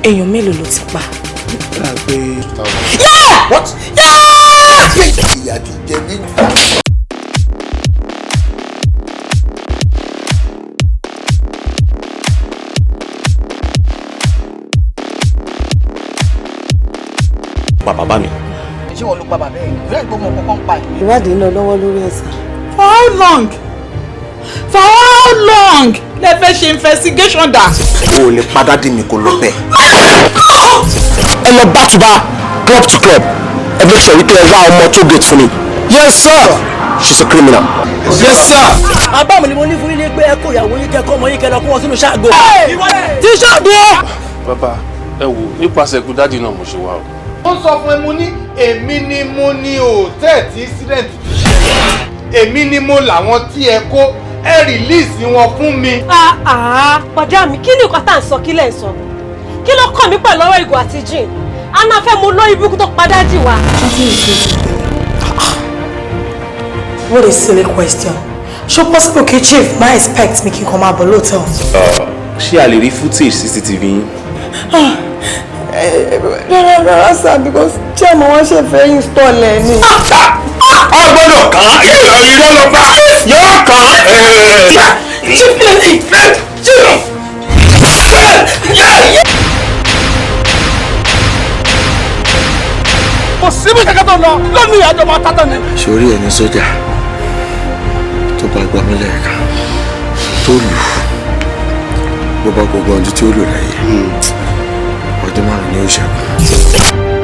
Èèyàn mélòó ló ti pa? What? Ìyà ti jẹ mí. Pa bàbá mi. Ṣé wọn ló pa bàbá ẹ? Ìrẹ́ ìgbó mọ kọ́kọ́ ń pa ẹ̀. Ìwádìí ń lọ lọ́wọ́ lórí ẹ̀sà. For how long? For how long lẹ fẹ́ ṣe investigation dà? O ò lè pa daddy mi kó lọ bẹ́ẹ̀. Ẹ lọ back to back, club to club. Ẹ make sure wípé ẹ wá ọmọ tó gate fún mi. Yes sir, she's a criminal. Yes sir. Àbá mi ni mo ní fún yín ní pé ẹ kó ìyàwó yín kẹ́kọ̀ọ́ ọmọ yín kẹ́ lọ kó wọn sínú ṣáàgó. Tí ṣáàgó. Bàbá, ẹ wò, nípasẹ̀ ikú daddy náà mo ṣe wá o. Ó sọ fún ẹ, mo ní èmi ni mo ní hòtẹ́ẹ̀ tí incident ti ṣẹlẹ̀, èmi ni mo làwọn tí ẹ kó, ẹ release wọn fún mi. Bọ̀dá mi, kí ni nǹkan tá à ń sọ? Kí lẹ̀ ń sọ? Kí ló kàn mí pẹ̀lú ọ̀rọ̀ ìgò àti gin? A máa fẹ́ mu lórí burúkú tó padà jì wá. What a silly question. Ṣó possible kí chief máa expect mi kí n kàn máa bọ̀ lóòótọ́? Ṣé a lè rí footage CCTV yín? Rárá rárá sir, because chairman wọn ṣe fẹ́ install ẹ ni. Ọ gbọ́dọ̀ kàn án, irọ́ ló pa yóò kàn án. Chief chief. Kò síbi kankan tó lọ lónìí, àjọ máa tátàn ni. Sórí ẹni sójà tó bá gbà mí lẹ́ẹ̀kan tó lù bó bá gbogbo ọdún tí ó lò láyé, ọdún 5 ni ó ṣẹ́kù.